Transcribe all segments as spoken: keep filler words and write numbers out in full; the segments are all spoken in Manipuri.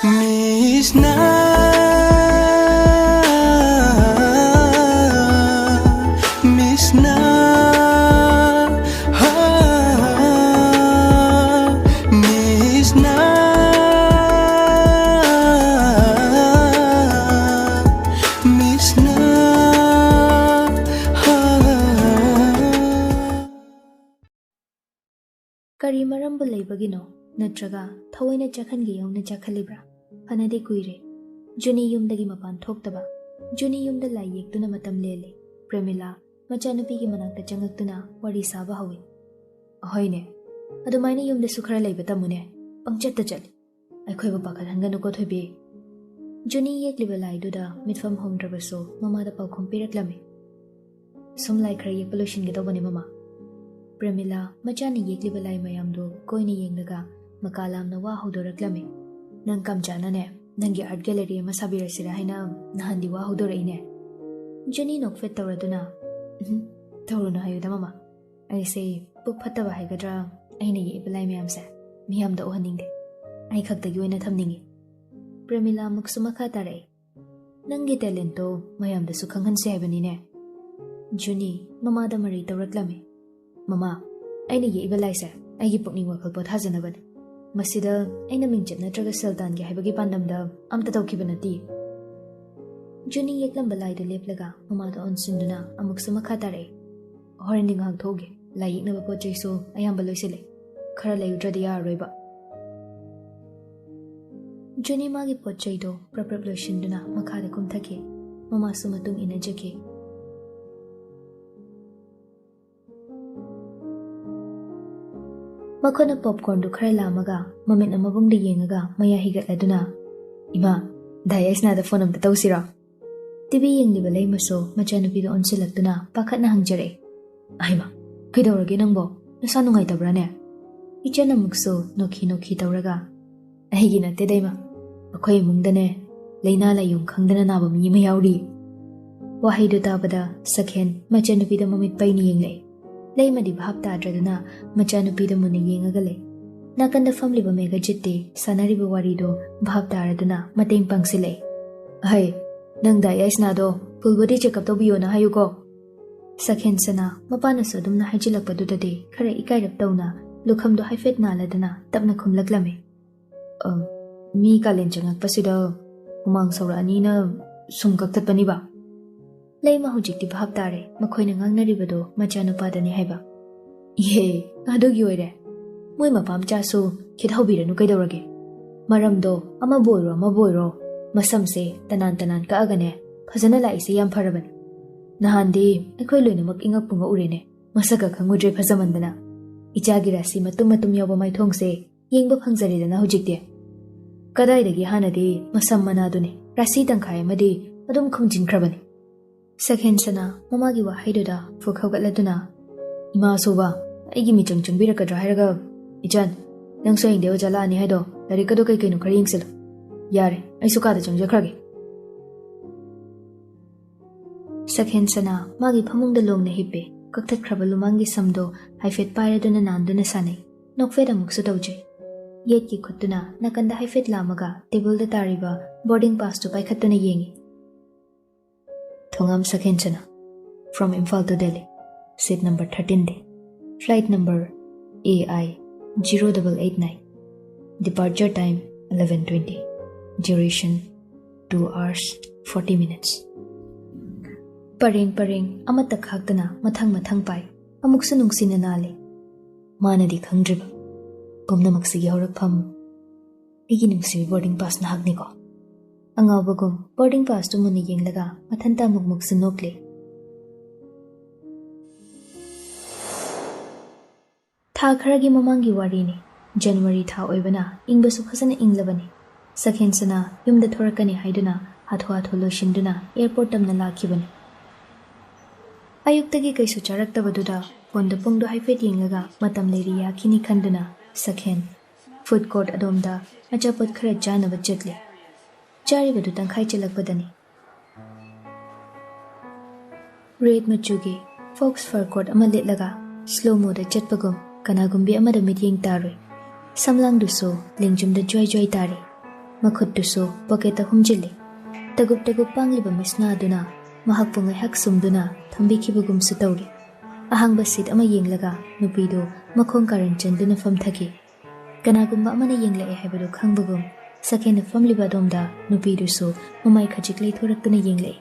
Miss Na, Miss Na, ha, Miss Na, Miss Na, ha. ꯀꯔꯤ ꯃꯔꯝꯕꯨ ꯂꯩꯕꯒꯤꯅꯣ? ꯅꯠꯇ꯭ꯔꯒ ꯊꯑꯣꯏꯅ ꯆꯥꯛꯍꯟꯒꯦ ꯌꯧꯅ ꯆꯥꯛꯍꯜꯂꯤꯕ꯭ꯔꯥ? ꯐꯅꯗꯤ ꯀꯨꯏꯔꯦ ꯖꯨꯅꯤ ꯌꯨꯝꯗꯒꯤ ꯃꯄꯥꯟ ꯊꯣꯛꯇꯕ꯫ ꯖꯨꯅꯤ ꯌꯨꯝꯗ ꯂꯥꯏ ꯌꯦꯛꯇꯨꯅ ꯃꯇꯝ ꯂꯦꯜꯂꯦ꯫ ꯄ꯭ꯔꯦꯃꯤꯂꯥ ꯃꯆꯥꯅꯨꯄꯤꯒꯤ ꯃꯅꯥꯛꯇ ꯆꯪꯉꯛꯇꯨꯅ ꯋꯥꯔꯤ ꯁꯥꯕ ꯍꯧꯏ꯫ "ꯑꯍꯣꯏꯅꯦ, ꯑꯗꯨꯃꯥꯏꯅ ꯌꯨꯝꯗꯁꯨ ꯈꯔ ꯂꯩꯕ ꯇꯝꯃꯨꯅꯦ꯫ ꯄꯪꯆꯠꯇ ꯆꯠꯂꯤ꯫ ꯑꯩꯈꯣꯏꯕꯨ ꯄꯥꯈꯠꯍꯟꯒꯅꯨꯀꯣ ꯊꯣꯏꯕꯤ꯫" ꯖꯨꯅꯤ ꯌꯦꯛꯂꯤꯕ ꯂꯥꯏꯗꯨꯗ ꯃꯤꯠꯐꯝ ꯍꯣꯡꯗ꯭ꯔꯕꯁꯨ ꯃꯃꯥꯗ ꯄꯥꯎꯈꯨꯝ ꯄꯤꯔꯛꯂꯝꯃꯤ꯫ "ꯁꯨꯝ ꯂꯥꯏ ꯈꯔ ꯌꯦꯛꯄ ꯂꯣꯏꯁꯤꯟꯒꯦ ꯇꯧꯕꯅꯦ, ꯃꯃꯥ꯫" ꯄ꯭ꯔꯦꯃꯤꯂꯥ ꯃꯆꯥꯅ ꯌꯦꯛꯂꯤꯕ ꯂꯥꯏ ꯃꯌꯥꯝꯗꯨ ꯀꯣꯏꯅ ꯌꯦꯡꯂꯒ ꯃꯀꯥ ꯂꯥꯝꯅ ꯋꯥ ꯍꯧꯗꯣꯔꯛꯂꯝꯃꯤ꯫ "ꯅꯪ ꯀꯝꯆꯥꯅꯅꯦ, ꯅꯪꯒꯤ ꯑꯥꯔꯠ ꯒꯦꯂꯔꯤ ꯑꯃ ꯁꯥꯕꯤꯔꯁꯤꯔꯥ ꯍꯥꯏꯅ ꯅꯍꯥꯟꯗꯤ ꯋꯥ ꯍꯧꯗꯣꯔꯛꯏꯅꯦ꯫" ꯖꯨꯅꯤ ꯅꯣꯛꯐꯦꯠ ꯇꯧꯔꯗꯨꯅ, "ꯎꯝ, ꯇꯧꯔꯨꯅꯨ ꯍꯥꯏꯌꯨꯗ, ꯃꯃꯥ꯫ ꯑꯩꯁꯦ ꯄꯨꯛ ꯐꯠꯇꯕ ꯍꯥꯏꯒꯗ꯭ꯔꯥ, ꯑꯩꯅ ꯌꯦꯛꯏꯕ ꯂꯥꯏ ꯃꯌꯥꯝꯁꯦ ꯃꯤꯌꯥꯝꯗ ꯎꯍꯟꯅꯤꯡꯗꯦ꯫ ꯑꯩ ꯈꯛꯇꯒꯤ ꯑꯣꯏꯅ ꯊꯝꯅꯤꯡꯉꯤ꯫" ꯄ꯭ꯔꯦꯃꯤꯂꯥ ꯑꯃꯨꯛꯁꯨ ꯃꯈꯥ ꯇꯥꯔꯛꯏ, "ꯅꯪꯒꯤ ꯇꯦꯂꯦꯟꯠꯇꯣ ꯃꯌꯥꯝꯗꯁꯨ ꯈꯪꯍꯟꯁꯦ ꯍꯥꯏꯕꯅꯤꯅꯦ꯫" ꯖꯨꯅꯤ ꯃꯃꯥꯗ ꯃꯔꯩ ꯇꯧꯔꯛꯂꯝꯃꯤ꯫ "ꯃꯃꯥ, ꯑꯩꯅ ꯌꯦꯛꯏꯕ ꯂꯥꯏꯁꯦ ꯑꯩꯒꯤ ꯄꯨꯛꯅꯤꯡ ꯋꯥꯈꯜ ꯄꯣꯊꯥꯖꯅꯕꯅꯤ꯫ ꯃꯁꯤꯗ ꯑꯩꯅ ꯃꯤꯡꯆꯠ ꯅꯠꯇ꯭ꯔꯒ ꯁꯦꯜ ꯇꯥꯟꯒꯦ ꯍꯥꯏꯕꯒꯤ ꯄꯥꯟꯗꯝꯗ ꯑꯝꯇ ꯇꯧꯈꯤꯕ ꯅꯠꯇꯦ꯫" ꯖꯨꯅꯤ ꯌꯦꯛꯂꯝꯕ ꯂꯥꯏꯗꯨ ꯂꯦꯞꯂꯒ ꯃꯃꯥꯗ ꯑꯣꯟꯁꯤꯟꯗꯨꯅ ꯑꯃꯨꯛꯁꯨ ꯃꯈꯥ ꯇꯥꯔꯛꯏ, "ꯍꯣꯔꯦꯟꯗꯤ ꯉꯥꯏꯍꯥꯛ ꯊꯣꯛꯎꯒꯦ꯫ ꯂꯥꯏ ꯌꯦꯛꯅꯕ ꯄꯣꯠ ꯆꯩꯁꯨ ꯑꯌꯥꯝꯕ ꯂꯣꯏꯁꯤꯜꯂꯦ꯫ ꯈꯔ ꯂꯩꯔꯨꯗ꯭ꯔꯗꯤ ꯌꯥꯔꯔꯣꯏꯕ꯫" ꯖꯨꯅꯤ ꯃꯥꯒꯤ ꯄꯣꯠ ꯆꯩꯗꯣ ꯄ꯭ꯔꯞ ꯄ꯭ꯔꯞ ꯂꯣꯏꯁꯤꯟꯗꯨꯅ ꯃꯈꯥꯗ ꯀꯨꯝꯊꯈꯤ꯫ ꯃꯃꯥꯁꯨ ꯃꯇꯨꯡ ꯏꯟꯅꯖꯈꯤ꯫ ꯃꯈꯣꯏꯅ ꯄꯣꯞꯀꯣꯔꯟꯗꯨ ꯈꯔ ꯂꯥꯝꯃꯒ ꯃꯃꯤꯠꯅ ꯃꯕꯨꯡꯗ ꯌꯦꯡꯉꯒ ꯃꯌꯥ ꯍꯤꯒꯠꯂꯗꯨꯅ, "ꯏꯃꯥ, ꯗꯥꯏ ꯌꯥꯏꯁꯅꯥꯗ ꯐꯣꯟ ꯑꯝꯇ ꯇꯧꯁꯤꯔꯣ?" ꯇꯤꯚꯤ ꯌꯦꯡꯂꯤꯕ ꯂꯩꯃꯁꯨ ꯃꯆꯥꯅꯨꯄꯤꯗ ꯑꯣꯟꯁꯤꯜꯂꯛꯇꯨꯅ ꯄꯥꯈꯠꯅ ꯍꯪꯖꯔꯛꯏ, "ꯑꯍꯩꯃ, ꯀꯩꯗꯧꯔꯒꯦ ꯅꯪꯕꯣ? ꯅꯁꯥ ꯅꯨꯡꯉꯥꯏꯇꯕ꯭ꯔꯥꯅꯦ?" ꯏꯆꯟ ꯑꯃꯨꯛꯁꯨ ꯅꯣꯛꯈꯤ ꯅꯣꯛꯈꯤ ꯇꯧꯔꯒ, "ꯑꯩꯒꯤ ꯅꯠꯇꯦ ꯗꯩꯃ, ꯑꯩꯈꯣꯏ ꯏꯃꯨꯡꯗꯅꯦ ꯂꯥꯏꯅꯥ ꯂꯥꯏꯌꯣꯡ ꯈꯪꯗꯅ ꯅꯥꯕ ꯃꯤ ꯑꯃ ꯌꯥꯎꯔꯤ꯫" ꯋꯥꯍꯩꯗꯨ ꯇꯥꯕꯗ ꯁꯈꯦꯟ ꯃꯆꯥꯅꯨꯄꯤꯗ ꯃꯃꯤꯠ ꯄꯩꯅ ꯌꯦꯡꯂꯛꯏ꯫ ꯂꯩꯃꯗꯤ ꯚꯥꯞ ꯇꯥꯗ꯭ꯔꯗꯨꯅ ꯃꯆꯥꯅꯨꯄꯤꯗ ꯃꯨꯟꯅ ꯌꯦꯡꯉꯒ ꯂꯩ꯫ ꯅꯥꯀꯟꯗ ꯐꯝꯂꯤꯕ ꯃꯦꯘꯖꯤꯠꯇꯤ ꯁꯥꯟꯅꯔꯤꯕ ꯋꯥꯔꯤꯗꯣ ꯚꯥꯞ ꯇꯥꯔꯗꯨꯅ ꯃꯇꯦꯡ ꯄꯥꯡꯁꯤꯜꯂꯛꯏ꯫ "ꯑꯍꯩ, ꯅꯪ ꯗꯥ ꯌꯥꯏꯁꯅꯥꯗꯣ full body checkup ꯇꯧꯕꯤꯌꯣꯅ ꯍꯥꯏꯌꯨꯀꯣ꯫" ꯁꯈꯦꯟ ꯁꯅꯥ ꯃꯄꯥꯅꯁꯨ ꯑꯗꯨꯝꯅ ꯍꯥꯏꯖꯤꯜꯂꯛꯄꯗꯨꯗꯗꯤ ꯈꯔ ꯏꯀꯥꯏꯔꯞ ꯇꯧꯅ ꯂꯨꯈꯝꯗꯣ ꯍꯥꯏꯐꯦꯠ ꯅꯥꯜꯂꯗꯨꯅ ꯇꯞꯅ ꯈꯨꯝꯂꯛꯂꯝꯃꯤ꯫ "ꯑ, ꯃꯤ ꯀꯥꯂꯦꯟ ꯆꯪꯉꯛꯄꯁꯤꯗ ꯍꯨꯃꯥꯡ ꯁꯧꯔꯛꯑꯅꯤꯅ ꯁꯨꯝ ꯀꯛꯊꯠꯄꯅꯤꯕ꯫" ꯂꯩꯃ ꯍꯧꯖꯤꯛꯇꯤ ꯚꯥꯞ ꯇꯥꯔꯦ ꯃꯈꯣꯏꯅ ꯉꯥꯡꯅꯔꯤꯕꯗꯣ ꯃꯆꯥꯅꯨꯄꯥꯗꯅꯤ ꯍꯥꯏꯕ꯫ "ꯏꯍꯦ, ꯑꯗꯨꯒꯤ ꯑꯣꯏꯔꯦ꯫ ꯃꯣꯏ ꯃꯄꯥ ꯃꯆꯥꯁꯨ ꯈꯤꯠ ꯍꯧꯕꯤꯔꯅꯨ ꯀꯩꯗꯧꯔꯒꯦ꯫ ꯃꯔꯝꯗꯣ ꯑꯃꯕꯨ ꯑꯣꯏꯔꯣ ꯑꯃꯕꯨ ꯑꯣꯏꯔꯣ, ꯃꯁꯝꯁꯦ ꯇꯅꯥꯟ ꯇꯅꯥꯟ ꯀꯛꯑꯒꯅꯦ ꯐꯖꯅ ꯂꯥꯛꯏꯁꯦ ꯌꯥꯝ ꯐꯔꯕꯅꯤ꯫ ꯅꯍꯥꯟꯗꯤ ꯑꯩꯈꯣꯏ ꯂꯣꯏꯅꯃꯛ ꯏꯉꯛꯄꯨ ꯉꯛꯎꯔꯦꯅꯦ, ꯃꯁꯛꯀ ꯈꯪꯉꯨꯗ꯭ꯔꯦ ꯐꯖꯃꯟꯗꯅ꯫ ꯏꯆꯥꯒꯤ ꯔꯥꯁꯤ ꯃꯇꯨꯝ ꯃꯇꯨꯝ ꯌꯥꯎꯕ ꯃꯥꯏꯊꯣꯡꯁꯦ ꯌꯦꯡꯕ ꯐꯪꯖꯔꯦꯗꯅ ꯍꯧꯖꯤꯛꯇꯤ꯫ ꯀꯗꯥꯏꯗꯒꯤ ꯍꯥꯟꯅꯗꯤ ꯃꯁꯝ ꯃꯅꯥꯗꯨꯅꯤ ꯔꯥꯁꯤ ꯇꯪꯈꯥꯏ ꯑꯃꯗꯤ ꯑꯗꯨꯝ ꯈꯨꯝꯖꯤꯟꯈ꯭ꯔꯕꯅꯤ꯫" ꯁꯈꯦꯟ ꯁꯅꯥ ꯃꯃꯥꯒꯤ ꯋꯥꯍꯩꯗꯨꯗ ꯐꯨꯛ ꯍꯧꯒꯠꯂꯗꯨꯅ, "ꯏꯃꯥꯁꯨꯕ ꯑꯩꯒꯤ ꯃꯤꯆꯪ ꯆꯪꯕꯤꯔꯛꯀꯗ꯭ꯔꯥ ꯍꯥꯏꯔꯒ, ꯏꯆꯟ, ꯅꯪꯁꯨ ꯍꯌꯦꯡꯗꯤ ꯑꯣꯖꯥ ꯂꯥꯛꯑꯅꯤ ꯍꯥꯏꯗꯣ ꯂꯥꯏꯔꯤꯛꯀꯗꯣ ꯀꯩ ꯀꯩꯅꯣ ꯈꯔ ꯌꯦꯡꯁꯤꯜꯂꯨ꯫ ꯌꯥꯔꯦ, ꯑꯩꯁꯨ ꯀꯥꯗ ꯆꯪꯖꯈ꯭ꯔꯒꯦ꯫" ꯁꯈꯦꯟ ꯁꯅꯥ ꯃꯥꯒꯤ ꯐꯃꯨꯡꯗ ꯂꯣꯡꯅ ꯍꯤꯞꯄꯦ꯫ ꯀꯛꯊꯠꯈ꯭ꯔꯕ ꯂꯨꯃꯥꯡꯒꯤ ꯁꯝꯗꯣ ꯍꯥꯏꯐꯦꯠ ꯄꯥꯏꯔꯗꯨꯅ ꯅꯥꯟꯗꯨꯅ ꯁꯥꯟꯅꯩ꯫ ꯅꯣꯛꯐꯦꯠ ꯑꯃꯨꯛꯁꯨ ꯇꯧꯖꯩ꯫ ꯌꯦꯠꯀꯤ ꯈꯨꯠꯇꯨꯅ ꯅꯥꯀꯟꯗ ꯍꯥꯏꯐꯦꯠ ꯂꯥꯝꯃꯒ ꯇꯦꯕꯜꯗ ꯇꯥꯔꯤꯕ ꯕꯣꯔꯗꯤꯡ ꯄꯥꯁꯇꯨ ꯄꯥꯏꯈꯠꯇꯨꯅ ꯌꯦꯡꯏ꯫ "ꯊꯣꯉꯥꯝ ꯁꯈꯦꯟ ꯁꯅꯥ, from Imphal to Delhi, seat number thirteen D, flight number A I zero double eight nine, departure time eleven twenty, duration two hours forty minutes." ꯄꯔꯦꯡ ꯄꯔꯦꯡ ꯑꯃꯠꯇ ꯈꯥꯛꯇꯅ ꯃꯊꯪ ꯃꯊꯪ ꯄꯥꯏ꯫ ꯑꯃꯨꯛꯁꯨ ꯅꯨꯡꯁꯤꯅ ꯅꯥꯜꯂꯤ꯫ ꯃꯥꯅꯗꯤ ꯈꯪꯗ꯭ꯔꯤꯕ ꯄꯨꯝꯅꯃꯛꯁꯤꯒꯤ ꯍꯧꯔꯛꯐꯝ ꯑꯩꯒꯤ ꯅꯨꯡꯁꯤꯕꯤ ꯕꯣꯔꯗꯤꯡ ꯄꯥꯁ ꯅꯍꯥꯛꯅꯤꯀꯣ꯫ ꯑꯉꯥꯎꯕꯒꯨꯝ ꯕꯣꯔꯗꯤꯡ ꯄꯥꯁꯇꯨ ꯃꯨꯟꯅ ꯌꯦꯡꯂꯒ ꯃꯊꯟꯇ ꯑꯃꯨꯛ ꯃꯨꯛꯁꯨ ꯅꯣꯛꯂꯤ꯫ ꯊꯥ ꯈꯔꯒꯤ ꯃꯃꯥꯡꯒꯤ ꯋꯥꯔꯤꯅꯤ꯫ ꯖꯅꯋꯥꯔꯤ ꯊꯥ ꯑꯣꯏꯕꯅ ꯏꯪꯕꯁꯨ ꯐꯖꯅ ꯏꯪꯂꯕꯅꯤ꯫ ꯁꯈꯦꯟ ꯁꯅꯥ ꯌꯨꯝꯗ ꯊꯣꯔꯛꯀꯅꯤ ꯍꯥꯏꯗꯨꯅ ꯍꯥꯊꯨ ꯍꯥꯊꯨ ꯂꯣꯏꯁꯤꯟꯗꯨꯅ ꯑꯦꯌꯔꯄꯣꯔꯠ ꯇꯝꯅ ꯂꯥꯛꯈꯤꯕꯅꯤ꯫ ꯑꯌꯨꯛꯇꯒꯤ ꯀꯩꯁꯨ ꯆꯥꯔꯛꯇꯕꯗꯨꯗ ꯐꯣꯟꯗ ꯄꯨꯡꯗꯣ ꯍꯥꯏꯐꯦꯠ ꯌꯦꯡꯂꯒ ꯃꯇꯝ ꯂꯩꯔꯤ ꯌꯥꯈꯤꯅꯤ ꯈꯟꯗꯨꯅ ꯁꯈꯦꯟ ꯐꯨꯗ ꯀꯣꯔꯠ ꯑꯗꯣꯝꯗ ꯑꯆꯥꯄꯣꯠ ꯈꯔ ꯆꯥꯅꯕ ꯆꯠꯂꯤ꯫ ꯆꯥꯔꯤꯕꯗꯨ ꯇꯪꯈꯥꯏ ꯆꯦꯜꯂꯛꯄꯗꯅꯤ꯫ ꯔꯦꯗ ꯃꯆꯨꯒꯤ ꯐꯣꯛꯁ ꯐꯔ ꯀꯣꯠ ꯑꯃ ꯂꯤꯠꯂꯒ ꯁ꯭ꯂꯣ ꯃꯣꯗ ꯆꯠꯄꯒꯨꯝ ꯀꯅꯥꯒꯨꯝꯕꯤ ꯑꯃꯗ ꯃꯤꯠꯌꯦꯡ ꯇꯥꯔꯨꯏ꯫ ꯁꯝꯂꯥꯡꯗꯨꯁꯨ ꯂꯦꯡꯖꯨꯝꯗ ꯖ꯭ꯋꯥꯏ ꯖ꯭ꯋꯥꯏ ꯇꯥꯔꯤ꯫ ꯃꯈꯨꯠꯇꯨꯁꯨ ꯄꯣꯀꯦꯠꯇ ꯍꯨꯝꯖꯤꯜꯂꯤ꯫ ꯇꯒꯨꯞ ꯇꯒꯨꯞ ꯄꯥꯡꯂꯤꯕ ꯃꯤꯁꯅꯥ ꯑꯗꯨꯅ ꯃꯍꯥꯛꯄꯨ ꯉꯥꯏꯍꯥꯛ ꯁꯨꯝꯗꯨꯅ ꯊꯝꯕꯤꯈꯤꯕꯒꯨꯝꯁꯨ ꯇꯧꯔꯤ꯫ ꯑꯍꯥꯡꯕ ꯁꯤꯠ ꯑꯃ ꯌꯦꯡꯂꯒ ꯅꯨꯄꯤꯗꯨ ꯃꯈꯣꯡ ꯀꯥꯔꯟ ꯆꯟꯗꯨꯅ ꯐꯝꯊꯈꯤ꯫ ꯀꯅꯥꯒꯨꯝꯕ ꯑꯃꯅ ꯌꯦꯡꯂꯛꯑꯦ ꯍꯥꯏꯕꯗꯨ ꯈꯪꯕꯒꯨꯝ ꯁꯛꯍꯦꯟꯅ ꯐꯝꯂꯤꯕ ꯑꯗꯣꯝꯗ ꯅꯨꯄꯤꯗꯨꯁꯨ ꯃꯃꯥꯏ ꯈꯖꯤꯛ ꯂꯩꯊꯣꯔꯛꯇꯨꯅ ꯌꯦꯡꯂꯛꯏ꯫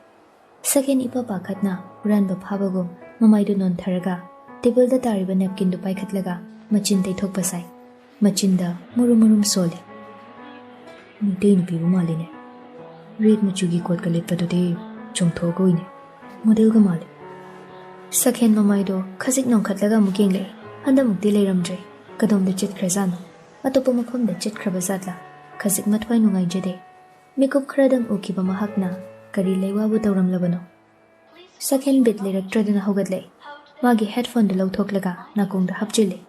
ꯁꯛꯍꯦꯟ ꯏꯄꯥ ꯄꯥꯈꯠꯅ ꯍꯨꯔꯥꯟꯕ ꯐꯥꯕꯒꯨꯝ ꯃꯃꯥꯏꯗꯨ ꯅꯣꯟꯊꯔꯒ ꯇꯦꯕꯜꯗ ꯇꯥꯔꯤꯕ ꯅꯦꯞꯀꯤꯟꯗꯨ ꯄꯥꯏꯈꯠꯂꯒ ꯃꯆꯤꯟ ꯇꯩꯊꯣꯛꯄ ꯁꯥꯏ꯫ ꯃꯆꯤꯟꯗ ꯃꯨꯔꯨꯝ ꯃꯨꯔꯨꯝ ꯁꯣꯜꯂꯤ꯫ ꯃꯩꯇꯩ ꯅꯨꯄꯤꯕꯨ ꯃꯥꯜꯂꯤꯅꯦ꯫ ꯔꯦꯠ ꯃꯆꯨꯒꯤ ꯀꯣꯠꯀ ꯂꯤꯠꯄꯗꯨꯗꯤ ꯆꯣꯡꯊꯣꯛꯑꯒ ꯎꯏꯅꯦ꯫ ꯃꯣꯗꯦꯜꯒ ꯃꯥꯜꯂꯤ꯫ ꯁꯛꯍꯦꯟ ꯃꯃꯥꯏꯗꯣ ꯈꯖꯤꯛ ꯅꯣꯡꯈꯠꯂꯒ ꯑꯃꯨꯛ ꯌꯦꯡꯂꯛꯏ꯫ ꯍꯟꯗꯛꯃꯨꯛꯇꯤ ꯂꯩꯔꯝꯗ꯭ꯔꯦ꯫ ꯀꯗꯣꯝꯗ ꯆꯠꯈ꯭ꯔꯖꯥꯠꯅꯣ? ꯑꯇꯣꯞꯄ ꯃꯐꯝꯗ ꯆꯠꯈ꯭ꯔꯕ ꯖꯥꯠꯂꯥ? ꯈꯖꯤꯛ ꯃꯊ꯭ꯋꯥꯏ ꯅꯨꯡꯉꯥꯏꯖꯗꯦ꯫ ꯃꯤꯀꯨꯞ ꯈꯔꯗꯪ ꯎꯈꯤꯕ ꯃꯍꯥꯛꯅ ꯀꯔꯤ ꯂꯩꯋꯥꯕꯨ ꯇꯧꯔꯝꯂꯕꯅꯣ? ꯁꯛꯍꯦꯟ ꯕꯤꯠ ꯂꯩꯔꯛꯇ꯭ꯔꯗꯨꯅ ꯍꯧꯒꯠꯂꯦ꯫ ꯃꯥꯒꯤ ꯍꯦꯠꯐꯣꯟꯗꯨ ꯂꯧꯊꯣꯛꯂꯒ ꯅꯥꯀꯣꯡꯗ ꯍꯥꯞꯆꯤꯜꯂꯦ꯫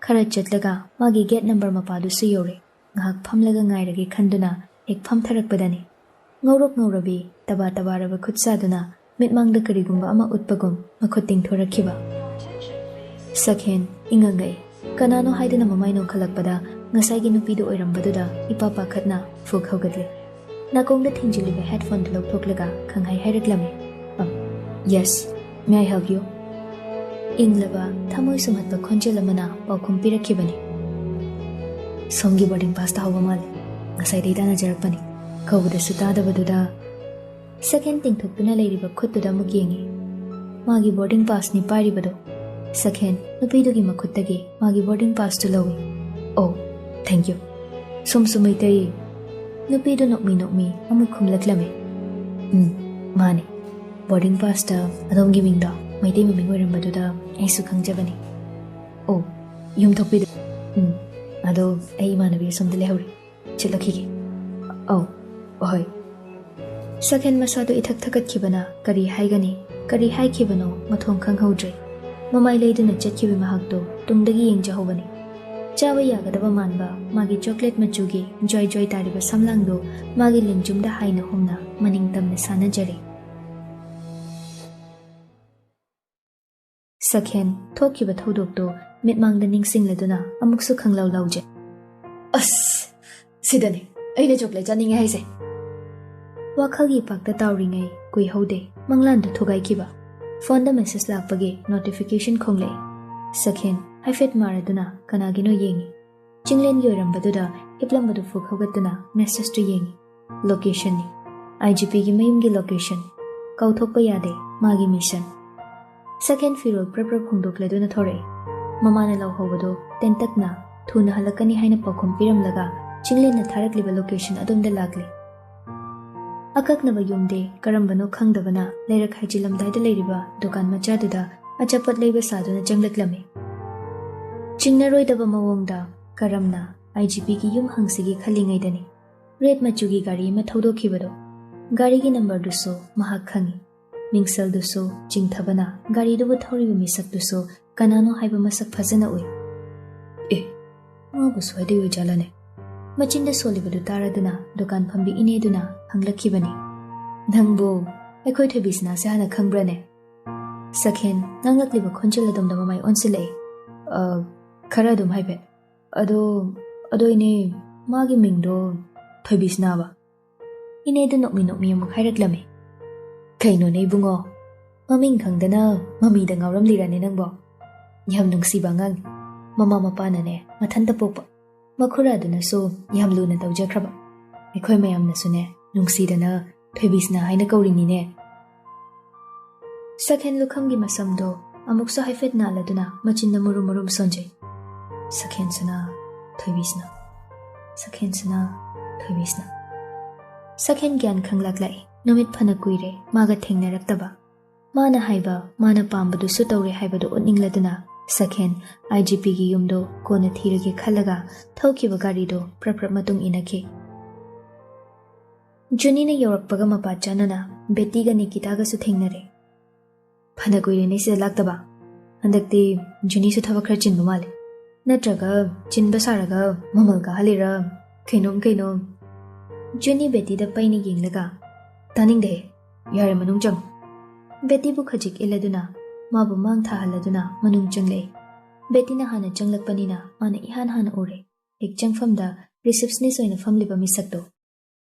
ꯈꯔ ꯆꯠꯂꯒ ꯃꯥꯒꯤ ꯒꯦꯠ ꯅꯝꯕꯔ ꯃꯄꯥꯗꯨꯁꯨ ꯌꯧꯔꯦ꯫ ꯉꯥꯏꯍꯥꯛ ꯐꯝꯂꯒ ꯉꯥꯏꯔꯒꯦ ꯈꯟꯗꯨꯅ ꯍꯦꯛ ꯐꯝꯊꯔꯛꯄꯗꯅꯤ ꯉꯧꯔꯣꯛ ꯉꯧꯔꯕꯤ, ꯇꯕꯥ ꯇꯕꯥꯔꯕ ꯈꯨꯠꯁꯥꯗꯨꯅ ꯃꯤꯠꯃꯥꯡꯗ ꯀꯔꯤꯒꯨꯝꯕ ꯑꯃ ꯎꯠꯄꯒꯨꯝ ꯃꯈꯨꯠ ꯇꯤꯡꯊꯣꯔꯛꯈꯤꯕ꯫ ꯁꯛꯍꯦꯟ ꯏꯉꯛ ꯉꯛꯏ꯫ ꯀꯅꯥꯅꯣ ꯍꯥꯏꯗꯨꯅ ꯃꯃꯥꯏ ꯅꯣꯟꯈꯠꯂꯛꯄꯗ ꯉꯁꯥꯏꯒꯤ ꯅꯨꯄꯤꯗꯨ ꯑꯣꯏꯔꯝꯕꯗꯨꯗ ꯏꯄꯥ ꯄꯥꯈꯠꯅ ꯐꯨꯛ ꯍꯧꯒꯠꯂꯤ꯫ ꯅꯥꯀꯣꯡꯗ ꯊꯤꯡꯖꯤꯜꯂꯤꯕ ꯍꯦꯠꯐꯣꯟꯗꯨ ꯂꯧꯊꯣꯛꯂꯒ ꯈꯪꯍꯥꯏ ꯍꯥꯏꯔꯛꯂꯝꯃꯤ꯫ "ꯑꯝ, yes, may I help you?" ꯏꯪꯂꯕ, ꯊꯃꯣꯏ ꯁꯨꯝꯍꯠꯄ ꯈꯣꯟꯖꯦꯜ ꯑꯃꯅ ꯄꯥꯎꯈꯨꯝ ꯄꯤꯔꯛꯈꯤꯕꯅꯤ꯫ "ꯁꯣꯝꯒꯤ ꯕꯣꯔꯗꯤꯡ ꯄꯥꯁ ꯇꯥꯍꯧꯕ ꯃꯥꯜꯂꯦ꯫ ꯉꯁꯥꯏꯗꯩ ꯇꯥꯟꯅꯖꯔꯛꯄꯅꯤ꯫ ꯀꯧꯕꯗꯁꯨ ꯇꯥꯗꯕꯗꯨꯗ꯫" ꯁꯛꯍꯦꯟ ꯇꯤꯡꯊꯣꯛꯇꯨꯅ ꯂꯩꯔꯤꯕ ꯈꯨꯠꯇꯨꯗ ꯑꯃꯨꯛ ꯌꯦꯡꯉꯤ꯫ ꯃꯥꯒꯤ ꯕꯣꯔꯗꯤꯡ ꯄꯥꯁꯅꯤ ꯄꯥꯏꯔꯤꯕꯗꯣ꯫ ꯁꯛꯍꯦꯟ ꯅꯨꯄꯤꯗꯨꯒꯤ ꯃꯈꯨꯠꯇꯒꯤ ꯃꯥꯒꯤ ꯕꯣꯔꯗꯤꯡ ꯄꯥꯁꯇꯨ ꯂꯧꯏ꯫ "ꯑꯣ, thank you꯫ ꯁꯣꯝꯁꯨ ꯃꯩꯇꯩ?" ꯅꯨꯄꯤꯗꯨ ꯅꯣꯛꯃꯤ ꯅꯣꯛꯃꯤ ꯑꯃꯨꯛ ꯈꯨꯝꯂꯛꯂꯝꯃꯤ꯫ "ꯎꯝ, ꯃꯥꯅꯤ꯫ ꯕꯣꯔꯗꯤꯡ ꯄꯥꯁꯇ ꯑꯗꯣꯝꯒꯤ ꯃꯤꯡꯗꯣ ꯃꯩꯇꯩ ꯃꯃꯤꯡ ꯑꯣꯏꯔꯝꯕꯗꯨꯗ ꯑꯩꯁꯨ ꯈꯪꯖꯕꯅꯤ꯫ ꯑꯣ, ꯌꯨꯝꯊꯣꯛꯄꯤꯗꯨ? ꯎꯝ, ꯑꯗꯣ ꯑꯩ ꯏꯃꯥꯟꯅꯕꯤ ꯑꯁꯣꯝꯗ ꯂꯩꯍꯧꯔꯤ꯫ ꯆꯠꯂꯛꯈꯤꯒꯦ꯫" "ꯑꯧ, ꯍꯣꯏ꯫" ꯁꯛꯍꯦꯟ ꯃꯁꯥꯗꯨ ꯏꯊꯛ ꯊꯛꯀꯠꯈꯤꯕꯅ ꯀꯔꯤ ꯍꯥꯏꯒꯅꯤ, ꯀꯔꯤ ꯍꯥꯏꯈꯤꯕꯅꯣ ꯃꯊꯣꯡ ꯈꯪꯍꯧꯗ꯭ꯔꯦ꯫ ꯃꯃꯥꯏ ꯂꯩꯗꯨꯅ ꯆꯠꯈꯤꯕ ꯃꯍꯥꯛꯇꯨ ꯇꯨꯡꯗꯒꯤ ꯌꯦꯡꯖꯍꯧꯕꯅꯤ꯫ ꯆꯥꯕ ꯌꯥꯒꯗꯕ ꯃꯥꯟꯕ ꯃꯥꯒꯤ ꯆꯣꯀ꯭ꯂꯦꯠ ꯃꯆꯨꯒꯤ ꯖ꯭ꯋꯥꯏ ꯖ꯭ꯋꯥꯏ ꯇꯥꯔꯤꯕ ꯁꯝꯂꯥꯡꯗꯨ ꯃꯥꯒꯤ ꯂꯦꯡꯖꯨꯝꯗ ꯍꯥꯏꯅ ꯍꯨꯝꯅ ꯃꯅꯤꯡ ꯇꯝꯅ ꯁꯥꯟꯅꯖꯔꯤ꯫ ꯁꯛꯍꯦꯟ ꯊꯣꯛꯈꯤꯕ ꯊꯧꯗꯣꯛꯇꯨ ꯃꯤꯠꯃꯥꯡꯗ ꯅꯤꯡꯁꯤꯡꯂꯗꯨꯅ ꯑꯃꯨꯛꯁꯨ ꯈꯪꯂꯧ ꯂꯧꯖꯩ꯫ ꯑꯁ, ꯁꯤꯗꯅꯤ ꯑꯩꯅ ꯆꯣꯀ꯭ꯂꯦꯠ ꯆꯥꯅꯤꯡꯉꯦ ꯍꯥꯏꯁꯦ꯫ ꯋꯥꯈꯜꯒꯤ ꯄꯥꯛꯇ ꯇꯥꯎꯔꯤꯉꯩ ꯀꯨꯏꯍꯧꯗꯦ, ꯃꯪꯂꯥꯟꯗꯨ ꯊꯨꯒꯥꯏꯈꯤꯕ꯫ ꯐꯣꯟꯗ ꯃꯦꯁꯦꯖ ꯂꯥꯛꯄꯒꯤ ꯅꯣꯇꯤꯐꯤꯀꯦꯁꯟ ꯈꯣꯡꯂꯛꯏ꯫ ꯁꯈꯦꯟ ꯍꯥꯏꯐꯦꯠ ꯃꯥꯔꯗꯨꯅ ꯀꯅꯥꯒꯤꯅꯣ ꯌꯦꯡꯉꯤ꯫ ꯆꯤꯡꯂꯦꯟꯒꯤ ꯑꯣꯏꯔꯝꯕꯗꯨꯗ ꯍꯤꯞꯂꯝꯕꯗꯨ ꯐꯨꯛ ꯍꯧꯒꯠꯇꯨꯅ ꯃꯦꯁꯦꯖꯇꯨ ꯌꯦꯡꯉꯤ꯫ ꯂꯣꯀꯦꯁꯟꯅꯤ꯫ ꯑꯥꯏ ꯖꯤ ꯄꯤꯒꯤ ꯃꯌꯨꯝꯒꯤ ꯂꯣꯀꯦꯁꯟ꯫ ꯀꯥꯎꯊꯣꯛꯄ ꯌꯥꯗꯦ ꯃꯥꯒꯤ ꯃꯤꯁꯟ꯫ ꯁꯈꯦꯟ ꯐꯤꯔꯣꯜ ꯄ꯭ꯔꯞ ꯄ꯭ꯔꯞ ꯍꯣꯡꯗꯣꯛꯂꯗꯨꯅ ꯊꯣꯔꯛꯏ꯫ ꯃꯃꯥꯅ ꯂꯥꯎꯍꯧꯕꯗꯣ ꯇꯦꯟꯇꯛꯅ ꯊꯨꯅ ꯍꯜꯂꯛꯀꯅꯤ ꯍꯥꯏꯅ ꯄꯥꯎꯈꯨꯝ ꯄꯤꯔꯝꯂꯒ ꯆꯤꯡꯂꯦꯟꯅ ꯊꯥꯔꯛꯂꯤꯕ ꯂꯣꯀꯦꯁꯟ ꯑꯗꯣꯝꯗ ꯂꯥꯛꯂꯤ꯫ ꯑꯀꯛꯅꯕ ꯌꯨꯝꯗꯤ ꯀꯔꯝꯕꯅꯣ ꯈꯪꯗꯕꯅ ꯂꯩꯔꯛ ꯍꯥꯏꯖꯤꯜꯂꯝꯗꯥꯏꯗ ꯂꯩꯔꯤꯕ ꯗꯨꯀꯥꯟ ꯃꯆꯥꯗꯨꯗ ꯑꯆꯥꯄꯣꯠ ꯂꯩꯕ ꯁꯥꯗꯨꯅ ꯆꯪꯂꯛꯂꯝꯃꯤ꯫ ꯆꯤꯡꯅꯔꯣꯏꯗꯕ ꯃꯑꯣꯡꯗ ꯀꯔꯝꯅ ꯑꯥꯏ ꯖꯤ ꯄꯤꯒꯤ ꯌꯨꯝ ꯍꯪꯁꯤꯒꯦ ꯈꯜꯂꯤꯉꯩꯗꯅꯤ ꯔꯦꯗ ꯃꯆꯨꯒꯤ ꯒꯥꯔꯤ ꯑꯃ ꯊꯧꯗꯣꯛꯈꯤꯕꯗꯣ꯫ ꯒꯥꯔꯤꯒꯤ ꯅꯝꯕꯔꯗꯨꯁꯨ ꯃꯍꯥꯛ ꯈꯪꯏ꯫ ꯃꯤꯡꯁꯦꯜꯗꯨꯁꯨ ꯆꯤꯡꯊꯕꯅ ꯒꯥꯔꯤꯗꯨꯕꯨ ꯊꯧꯔꯤꯕ ꯃꯤꯁꯛꯇꯨꯁꯨ ꯀꯅꯥꯅꯣ ꯍꯥꯏꯕ ꯃꯁꯛ ꯐꯖꯅ ꯎꯏ꯫ ꯑꯦ, ꯃꯥꯕꯨ ꯁ꯭ꯋꯥꯏꯗꯩ ꯑꯣꯏꯖꯥꯠꯂꯅꯦ? ꯃꯆꯤꯟꯗ ꯁꯣꯜꯂꯤꯕꯗꯨ ꯇꯥꯔꯗꯨꯅ ꯗꯨꯀꯥꯟ ꯐꯝꯕꯤ ꯏꯅꯦꯗꯨꯅ ꯍꯪꯂꯛꯈꯤꯕꯅꯤ꯫ "ꯅꯪꯕꯨ ꯑꯩꯈꯣꯏ ꯊꯣꯏꯕꯤꯁꯅꯥꯁꯦ ꯍꯥꯟꯅ ꯈꯪꯕ꯭ꯔꯅꯦ?" ꯁꯈꯦꯟ ꯉꯥꯡꯂꯛꯂꯤꯕ ꯈꯣꯟꯖꯦꯜ ꯑꯗꯣꯝꯗ ꯃꯃꯥꯏ ꯑꯣꯟꯁꯤꯜꯂꯛꯏ꯫ "ꯑ, ꯈꯔ ꯑꯗꯨꯝ ꯍꯥꯏꯐꯦꯠ꯫ ꯑꯗꯣ, ꯑꯗꯣ ꯏꯅꯦ, ꯃꯥꯒꯤ ꯃꯤꯡꯗꯣ ꯊꯣꯏꯕꯤꯁꯅꯥꯕ?" ꯏꯅꯦꯗꯨ ꯅꯣꯛꯃꯤ ꯅꯣꯛꯃꯤ ꯑꯃꯨꯛ ꯍꯥꯏꯔꯛꯂꯝꯃꯤ꯫ "ꯀꯩꯅꯣꯅꯦ ꯏꯕꯨꯡꯉꯣ, ꯃꯃꯤꯡ ꯈꯪꯗꯅ ꯃꯃꯤꯗ ꯉꯥꯎꯔꯝꯂꯤꯔꯅꯦ ꯅꯪꯕꯣ? ꯌꯥꯝ ꯅꯨꯡꯁꯤꯕ ꯑꯉꯥꯡ꯫ ꯃꯃꯥ ꯃꯄꯥꯅꯅꯦ ꯃꯊꯟꯇ ꯄꯣꯛꯄ꯫ ꯃꯈꯨꯔꯥꯗꯨꯅꯁꯨ ꯌꯥꯝ ꯂꯨꯅ ꯇꯧꯖꯈ꯭ꯔꯕ꯫ ꯑꯩꯈꯣꯏ ꯃꯌꯥꯝꯅꯁꯨꯅꯦ ꯅꯨꯡꯁꯤꯗꯅ ꯊꯣꯏꯕꯤꯁꯅꯥ ꯍꯥꯏꯅ ꯀꯧꯔꯤꯅꯤꯅꯦ꯫" ꯁꯈꯦꯟ ꯂꯨꯈꯝꯒꯤ ꯃꯁꯝꯗꯣ ꯑꯃꯨꯛꯁꯨ ꯍꯥꯏꯐꯦꯠ ꯅꯥꯜꯂꯗꯨꯅ ꯃꯆꯤꯟꯗ ꯃꯨꯔꯨꯝ ꯃꯨꯔꯨꯝ ꯁꯣꯟꯖꯩ꯫ "ꯁꯈꯦꯟꯁꯅꯥ, ꯊꯣꯏꯕꯤꯁꯅꯥ, ꯁꯈꯦꯟꯁꯅꯥ, ꯊꯣꯏꯕꯤꯁꯅꯥ꯫" ꯁꯈꯦꯟ ꯒ꯭ꯌꯥꯟ ꯈꯪꯂꯛꯂꯛꯏ꯫ ꯅꯨꯃꯤꯠ ꯐꯅ ꯀꯨꯏꯔꯦ ꯃꯥꯒ ꯊꯦꯡꯅꯔꯛꯇꯕ꯫ ꯃꯥꯅ ꯍꯥꯏꯕ, ꯃꯥꯅ ꯄꯥꯝꯕꯗꯨꯁꯨ ꯇꯧꯔꯦ ꯍꯥꯏꯕꯗꯨ ꯎꯠꯅꯤꯡꯂꯗꯨꯅ ꯁꯈꯦꯟ ꯑꯥꯏ ꯖꯤ ꯄꯤꯒꯤ ꯌꯨꯝꯗꯣ ꯀꯣꯟꯅ ꯊꯤꯔꯒꯦ ꯈꯜꯂꯒ ꯊꯧꯈꯤꯕ ꯒꯥꯔꯤꯗꯣ ꯄ꯭ꯔꯞ ꯄ꯭ꯔꯞ ꯃꯇꯨꯡ ꯏꯟꯅꯈꯤ꯫ ꯖꯨꯅꯤꯅ ꯌꯧꯔꯛꯄꯒ ꯃꯄꯥ ꯆꯥꯅꯅ ꯕꯦꯇꯤꯒ ꯅꯤꯀꯤꯇꯥꯒꯁꯨ ꯊꯦꯡꯅꯔꯦ꯫ "ꯐꯅ ꯀꯨꯏꯔꯦꯅꯦ ꯁꯤꯗ ꯂꯥꯛꯇꯕ꯫ ꯍꯟꯗꯛꯇꯤ ꯖꯨꯅꯤꯁꯨ ꯊꯕꯛ ꯈꯔ ꯆꯤꯟꯕ ꯃꯥꯜꯂꯦ꯫ ꯅꯠꯇ꯭ꯔꯒ ꯆꯤꯟꯕ ꯁꯥꯔꯒ ꯃꯃꯜ ꯀꯥꯍꯜꯂꯤꯔ? ꯀꯩꯅꯣꯝ ꯀꯩꯅꯣꯝ꯫" ꯖꯨꯅꯤ ꯕꯦꯇꯤꯗ ꯄꯩꯅ ꯌꯦꯡꯂꯒ, "ꯇꯥꯅꯤꯡꯗꯦꯍꯦ꯫ ꯌꯥꯔꯦ, ꯃꯅꯨꯡ ꯆꯪꯉꯨ꯫" ꯕꯦꯇꯤꯕꯨ ꯈꯖꯤꯛ ꯏꯜꯂꯗꯨꯅ ꯃꯥꯕꯨ ꯃꯥꯡ ꯊꯥꯍꯜꯂꯗꯨꯅ ꯃꯅꯨꯡ ꯆꯪꯂꯛꯏ꯫ ꯕꯦꯇꯤꯅ ꯍꯥꯟꯅ ꯆꯪꯂꯛꯄꯅꯤꯅ ꯃꯥꯅ ꯏꯍꯥꯟ ꯍꯥꯟꯅ ꯎꯔꯦ꯫ ꯍꯦꯛ ꯆꯪꯐꯝꯗ receptionist ꯑꯣꯏꯅ ꯐꯝꯂꯤꯕ ꯃꯤꯁꯛꯇꯣ꯫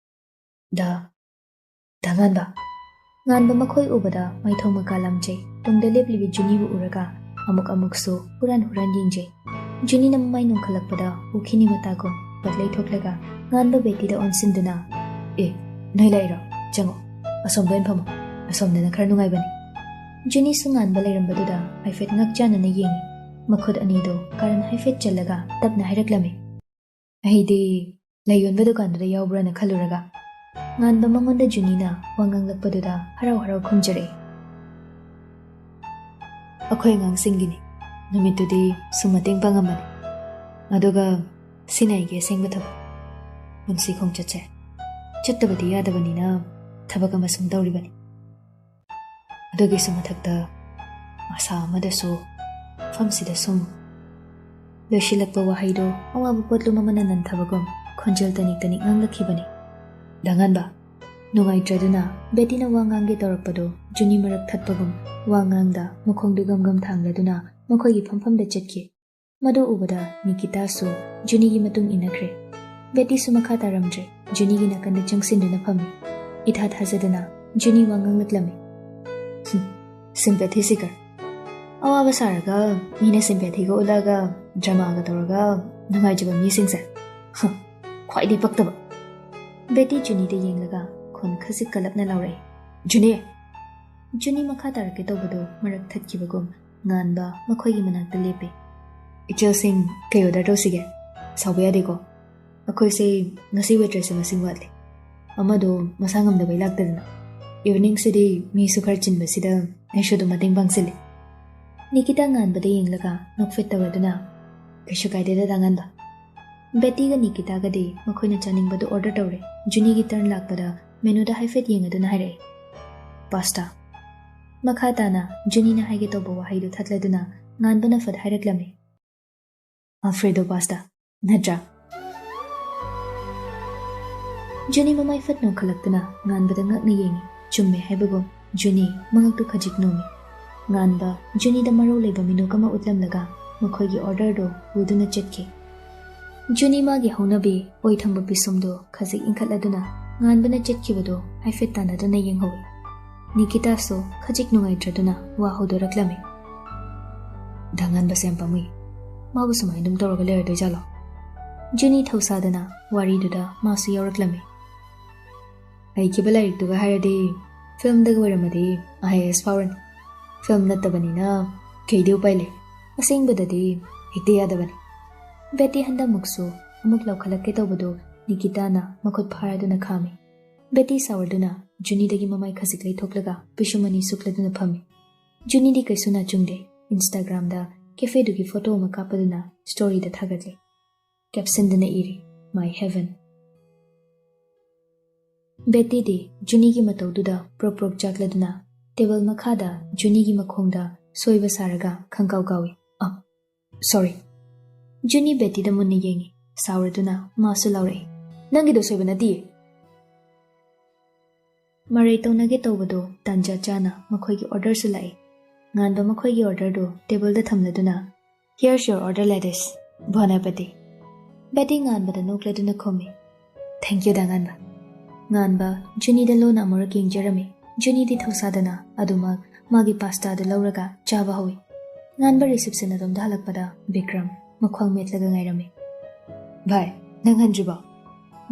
"ꯗꯥ, ꯗꯥ ꯉꯥꯟꯕ?" ꯉꯥꯟꯕ ꯃꯈꯣꯏ ꯎꯕꯗ ꯃꯥꯏꯊꯣꯡ ꯃꯀꯥ ꯂꯥꯝꯖꯩ꯫ ꯇꯨꯡꯗ ꯂꯦꯞꯂꯤꯕꯤ ꯖꯨꯅꯤꯕꯨ ꯎꯔꯒ ꯑꯃꯨꯛ ꯑꯃꯨꯛꯁꯨ ꯍꯨꯔꯥꯟ ꯍꯨꯔꯥꯟ ꯌꯦꯡꯖꯩ꯫ ꯖꯨꯅꯤꯅ ꯃꯃꯥꯏ ꯅꯣꯡꯈꯠꯂꯛꯄꯗ ꯎꯈꯤꯅꯤ ꯃꯇꯥꯒꯨꯝ ꯄꯠ ꯂꯩꯊꯣꯛꯂꯒ ꯉꯥꯟꯕ ꯕꯦꯇꯤꯗ ꯑꯣꯟꯁꯤꯟꯗꯨꯅ, "ꯑꯦ, ꯅꯣꯏ ꯂꯥꯛꯏꯔꯣ? ꯆꯪꯉꯣ, ꯑꯁꯣꯝꯗ ꯑꯣꯏꯅ ꯐꯝꯃꯣ, ꯑꯁꯣꯝꯗꯅ ꯈꯔ ꯅꯨꯡꯉꯥꯏꯕꯅꯤ"꯫ ꯖꯨꯅꯤꯁꯨ ꯉꯥꯟꯕ ꯂꯩꯔꯝꯕꯗꯨꯗ ꯍꯥꯏꯐꯦꯠ ꯉꯛ ꯆꯥꯟꯅꯅ ꯌꯦꯡꯉꯤ꯫ ꯃꯈꯨꯠ ꯑꯅꯤꯗꯨ ꯀꯥꯔꯟ ꯍꯥꯏꯐꯦꯠ ꯆꯜꯂꯒ ꯇꯞꯅ ꯍꯥꯏꯔꯛꯂꯝꯃꯤ, "ꯑꯩꯗꯤ ꯂꯩ ꯌꯣꯟꯕ ꯗꯨꯀꯥꯟꯗꯨꯗ ꯌꯥꯎꯕ꯭ꯔꯥꯅ ꯈꯜꯂꯨꯔꯒ"꯫ ꯉꯥꯟꯕ ꯃꯉꯣꯟꯗ ꯖꯨꯅꯤꯅ ꯋꯥ ꯉꯥꯡꯂꯛꯄꯗꯨꯗ ꯍꯔꯥꯎ ꯍꯔꯥꯎ ꯈꯨꯝꯖꯔꯛꯏ꯫ "ꯑꯩꯈꯣꯏ ꯑꯉꯥꯡꯁꯤꯡꯒꯤꯅꯤ꯫ ꯅꯨꯃꯤꯠꯇꯨꯗꯤ ꯁꯨꯝ ꯃꯇꯦꯡ ꯄꯥꯡꯉꯝꯕꯅꯤ꯫ ꯑꯗꯨꯒ ꯁꯤꯅ ꯑꯩꯒꯤ ꯑꯁꯦꯡꯕ ꯊꯕꯛ꯫ ꯄꯨꯟꯁꯤ ꯈꯣꯡꯆꯠꯁꯦ ꯆꯠꯇꯕꯗꯤ ꯌꯥꯗꯕꯅꯤꯅ ꯊꯕꯛ ꯑꯃ ꯁꯨꯝ ꯇꯧꯔꯤꯕꯅꯤ꯫ ꯑꯗꯨꯒꯤꯁꯨ ꯃꯊꯛꯇ ꯑꯁꯥ ꯑꯃꯗꯁꯨ ꯃꯐꯝꯁꯤꯗ ꯁꯨꯝ"꯫ ꯂꯣꯏꯁꯤꯜꯂꯛꯄ ꯋꯥꯍꯩꯗꯣ ꯑꯋꯥꯕ ꯄꯣꯠꯂꯨꯝ ꯑꯃꯅ ꯅꯟꯊꯕꯒꯨꯝ ꯈꯣꯟꯖꯦꯜ ꯇꯅꯤꯛ ꯇꯅꯤꯛ ꯉꯥꯡꯂꯛꯈꯤꯕꯅꯤ꯫ "ꯗꯥ ꯉꯥꯟꯕ?" ꯅꯨꯡꯉꯥꯏꯇ꯭ꯔꯗꯨꯅ ꯕꯦꯇꯤꯅ ꯋꯥ ꯉꯥꯡꯒꯦ ꯇꯧꯔꯛꯄꯗꯣ ꯖꯨꯅꯤ ꯃꯔꯛ ꯊꯠꯄꯒꯨꯝ ꯋꯥ ꯉꯥꯡꯗ ꯃꯈꯣꯡꯗꯨ ꯒꯝ ꯒꯝ ꯊꯥꯡꯂꯗꯨꯅ ꯃꯈꯣꯏꯒꯤ ꯐꯝꯐꯝꯗ ꯆꯠꯈꯤ꯫ ꯃꯗꯨ ꯎꯕꯗ ꯅꯤꯀꯤꯇꯥꯁꯨ ꯖꯨꯅꯤꯒꯤ ꯃꯇꯨꯡ ꯏꯟꯅꯈ꯭ꯔꯦ꯫ ꯕꯦꯇꯤꯁꯨ ꯃꯈꯥ ꯇꯥꯔꯝꯗ꯭ꯔꯦ, ꯖꯨꯅꯤꯒꯤ ꯅꯥꯀꯟꯗ ꯆꯪꯁꯤꯟꯗꯨꯅ ꯐꯝꯃꯤ꯫ ꯏꯊꯥ ꯊꯥꯖꯗꯅ ꯖꯨꯅꯤ ꯋꯥ ꯉꯥꯡꯂꯛꯂꯝꯃꯤ꯫ "ꯍꯨꯝ, sympathy seeker꯫ ꯑꯋꯥꯕ ꯁꯥꯔꯒ ꯃꯤꯅ sympathyꯒ ꯎꯠꯂꯛꯑꯒ dramaꯒ ꯇꯧꯔꯒ ꯅꯨꯡꯉꯥꯏꯖꯕ ꯃꯤꯁꯤꯡꯁꯦ꯫ ꯍ, ꯈ꯭ꯋꯥꯏꯗꯒꯤ ꯄꯛꯇꯕ"꯫ ꯕꯦꯇꯤ ꯖꯨꯅꯤꯗ ꯌꯦꯡꯂꯒ ꯈꯣꯟ ꯈꯖꯤꯛ ꯀꯜꯂꯞꯅ ꯂꯥꯎꯔꯛꯏ, "ꯖꯨꯅꯤ!" ꯖꯨꯅꯤ ꯃꯈꯥ ꯇꯥꯔꯛꯀꯦ ꯇꯧꯕꯗꯨ ꯃꯔꯛ ꯊꯠꯈꯤꯕꯒꯨꯝ ꯉꯥꯟꯕ ꯃꯈꯣꯏꯒꯤ ꯃꯅꯥꯛꯇ ꯂꯦꯞꯄꯤ꯫ "ꯏꯆꯜꯁꯤꯡ, ꯀꯩ order ꯇꯧꯁꯤꯒꯦ? ꯁꯥꯎꯕ ꯌꯥꯗꯦꯀꯣ꯫ ꯑꯩꯈꯣꯏꯁꯦ ꯉꯁꯤ waitress ꯃꯁꯤꯡ ꯋꯥꯠꯂꯤ꯫ ꯑꯃꯗꯣ ꯃꯁꯥ ꯉꯝꯗꯕꯩ ꯂꯥꯛꯇꯗꯅ꯫ Eveningꯁꯤꯗꯤ ꯃꯤꯁꯨ ꯈꯔ ꯆꯤꯟꯕꯁꯤꯗ ꯑꯩꯁꯨ ꯑꯗꯨꯝ ꯃꯇꯦꯡ ꯄꯥꯡꯁꯤꯜꯂꯤ"꯫ ꯅꯤꯀꯤꯇꯥ ꯉꯥꯟꯕꯗ ꯌꯦꯡꯂꯒ ꯅꯣꯛꯐꯦꯠ ꯇꯧꯔꯗꯨꯅ, "ꯀꯩꯁꯨ ꯀꯥꯏꯗꯦꯗ, ꯗꯥ ꯉꯥꯟꯕ"꯫ ꯕꯦꯇꯤꯒ ꯅꯤꯀꯤꯇꯥꯒꯗꯤ ꯃꯈꯣꯏꯅ ꯆꯥꯅꯤꯡꯕꯗꯨ order ꯇꯧꯔꯦ꯫ ꯖꯨꯅꯤꯒꯤ turn ꯂꯥꯛꯄꯗ menuꯗ ꯍꯥꯏꯐꯦꯠ ꯌꯦꯡꯉꯗꯨꯅ ꯍꯥꯏꯔꯛꯑꯦ, "Pasta"꯫ ꯃꯈꯥ ꯇꯥꯅ ꯖꯨꯅꯤꯅ ꯍꯥꯏꯒꯦ ꯇꯧꯕ ꯋꯥꯍꯩꯗꯨ ꯊꯠꯂꯗꯨꯅ ꯉꯥꯟꯕꯅ ꯐꯠ ꯍꯥꯏꯔꯛꯂꯝꯃꯤ, "Alfredo pasta, ꯅꯠꯇ꯭ꯔꯥ?" ꯖꯨꯅꯤ ꯃꯃꯥꯏ ꯐꯠ ꯅꯣꯡꯈꯠꯂꯛꯇꯨꯅ ꯉꯥꯟꯕꯗ ꯉꯛꯅ ꯌꯦꯡꯉꯤ꯫ ꯆꯨꯝꯃꯦ ꯍꯥꯏꯕꯒꯨꯝ ꯖꯨꯅꯤ ꯃꯉꯛꯇꯨ ꯈꯖꯤꯛ ꯅꯣꯝꯃꯤ꯫ ꯉꯥꯟꯕ ꯖꯨꯅꯤꯗ ꯃꯔꯧ ꯂꯩꯕ ꯃꯤꯅꯣꯛ ꯑꯃ ꯎꯠꯂꯝꯂꯒ ꯃꯈꯣꯏꯒꯤ orderꯗꯨ ꯄꯨꯗꯨꯅ ꯆꯠꯈꯤ꯫ ꯖꯨꯅꯤ ꯃꯥꯒꯤ ꯍꯧꯅꯕꯤ ꯑꯣꯏ ꯊꯪꯕ ꯄꯤꯁꯨꯝꯗꯨ ꯈꯖꯤꯛ ꯏꯟꯈꯠꯂꯗꯨꯅ ꯉꯥꯟꯕꯅ ꯆꯠꯈꯤꯕꯗꯨ ꯍꯥꯏꯐꯦꯠ ꯇꯥꯟꯅꯗꯨꯅ ꯌꯦꯡꯍꯧꯏ꯫ ꯅꯤꯀꯤꯇꯥꯁꯨ ꯈꯖꯤꯛ ꯅꯨꯡꯉꯥꯏꯇ꯭ꯔꯗꯨꯅ ꯋꯥ ꯍꯧꯗꯣꯔꯛꯂꯝꯃꯤ꯫ "ꯗꯥ ꯉꯥꯟꯕꯁꯦ ꯌꯥꯝ ꯄꯥꯝꯃꯨꯏ꯫ ꯃꯥꯕꯨ ꯁꯨꯃꯥꯏꯅ ꯑꯗꯨꯝ ꯇꯧꯔꯒ ꯂꯩꯔꯗꯣꯏꯖꯥꯠꯂꯣ?" ꯖꯨꯅꯤ ꯊꯧꯁꯥꯗꯅ ꯋꯥꯔꯤꯗꯨꯗ ꯃꯥꯁꯨ ꯌꯥꯎꯔꯛꯂꯝꯃꯤ꯫ "ꯍꯩꯈꯤꯕ ꯂꯥꯏꯔꯤꯛꯇꯨꯒ ꯍꯥꯏꯔꯗꯤ ꯐꯤꯜꯝꯗꯒ ꯑꯣꯏꯔꯝꯃꯗꯤ ꯑꯥꯏ ꯑꯦ ꯑꯦꯁ ꯐꯥꯎꯔꯅꯤ꯫ ꯐꯤꯜꯝ ꯅꯠꯇꯕꯅꯤꯅ ꯀꯩꯗꯤ ꯎꯄꯥꯏ ꯂꯩ? ꯑꯁꯦꯡꯕꯗꯗꯤ ꯍꯦꯛꯇ ꯌꯥꯗꯕꯅꯤ꯫" ꯕꯦꯇꯤ ꯍꯟꯗꯛꯃꯨꯛꯁꯨ ꯑꯃꯨꯛ ꯂꯥꯎꯈꯠꯂꯛꯀꯦ ꯇꯧꯕꯗꯨ ꯅꯤꯀꯤꯇꯥꯅ ꯃꯈꯨꯠ ꯐꯥꯔꯗꯨꯅ ꯈꯥꯝꯃꯤ꯫ ꯕꯦꯇꯤ ꯁꯥꯎꯔꯗꯨꯅ ꯖꯨꯅꯤꯗꯒꯤ ꯃꯃꯥꯏ ꯈꯖꯤꯛ ꯂꯩꯊꯣꯛꯂꯒ ꯄꯤꯁꯨꯝ ꯑꯅꯤ ꯁꯨꯛꯂꯗꯨꯅ ꯐꯝꯃꯤ꯫ ꯖꯨꯅꯤꯗꯤ ꯀꯩꯁꯨ ꯅꯥꯆꯨꯡꯗꯦ꯫ ꯏꯟꯁꯇꯥꯒ꯭ꯔꯥꯝꯗ ꯀꯦꯐꯦꯗꯨꯒꯤ ꯐꯣꯇꯣ ꯑꯃ ꯀꯥꯞꯄꯗꯨꯅ ꯁ꯭ꯇꯣꯔꯤꯗ ꯊꯥꯒꯠꯂꯤ꯫ ꯀꯦꯞꯁꯟꯗꯅ ꯏꯔꯤ, "My heaven꯫" ꯕꯦꯇꯤꯗꯤ ꯖꯨꯅꯤꯒꯤ ꯃꯇꯧꯗꯨꯗ ꯄ꯭ꯔꯣꯛ ꯄ꯭ꯔꯣꯛ ꯆꯥꯛꯂꯗꯨꯅ ꯇꯦꯕꯜ ꯃꯈꯥꯗ ꯖꯨꯅꯤꯒꯤ ꯃꯈꯣꯡꯗ ꯁꯣꯏꯕ ꯁꯥꯔꯒ ꯈꯪꯀꯥꯎ ꯀꯥꯎꯏ꯫ "ꯑ, ꯁꯣꯔꯤ꯫" ꯖꯨꯅꯤ ꯕꯦꯇꯤꯗ ꯃꯨꯟꯅ ꯌꯦꯡꯉꯤ꯫ ꯁꯥꯎꯔꯗꯨꯅ ꯃꯥꯁꯨ ꯂꯥꯎꯔꯛꯏ, "ꯅꯪꯒꯤꯗꯣ ꯁꯣꯏꯕ ꯅꯠꯇꯤꯌꯦ꯫" ꯃꯔꯩ ꯇꯧꯅꯒꯦ ꯇꯧꯕꯗꯣ ꯇꯥꯟꯖꯥ ꯆꯥꯅ ꯃꯈꯣꯏꯒꯤ ꯑꯣꯔꯗꯔꯁꯨ ꯂꯥꯛꯏ꯫ ꯉꯥꯟꯕ ꯃꯈꯣꯏꯒꯤ ꯑꯣꯔꯗꯔꯗꯨ ꯇꯦꯕꯜꯗ ꯊꯝꯂꯗꯨꯅ, "Here's your order, ladies. Bon appetit." Beti ꯉꯥꯟꯕꯗ ꯅꯣꯛꯂꯗꯨꯅ ꯈꯨꯝꯃꯤ, "Thank you, ꯗꯥ ꯉꯥꯟꯕ꯫" ꯉꯥꯟꯕ ꯖꯨꯅꯤꯗ ꯂꯣꯟꯅ ꯑꯃꯨꯔꯛ ꯌꯦꯡꯖꯔꯝꯃꯤ꯫ ꯖꯨꯅꯤꯗꯤ ꯊꯧꯁꯥꯗꯅ ꯑꯗꯨꯃꯛ ꯃꯥꯒꯤ ꯄꯥꯁꯇꯥꯗꯨ ꯂꯧꯔꯒ ꯆꯥꯕ ꯍꯧꯏ꯫ ꯉꯥꯟꯕ ꯔꯤꯁꯤꯞꯁꯟ ꯑꯗꯣꯝꯗ ꯍꯜꯂꯛꯄꯗ ꯕꯤꯀ꯭ꯔꯝ ꯃꯈ꯭ꯋꯥꯡ ꯃꯦꯠꯂꯒ ꯉꯥꯏꯔꯝꯃꯤ꯫ "ꯚꯥꯏ, ꯅꯪ ꯍꯟꯗ꯭ꯔꯤꯕꯣ?"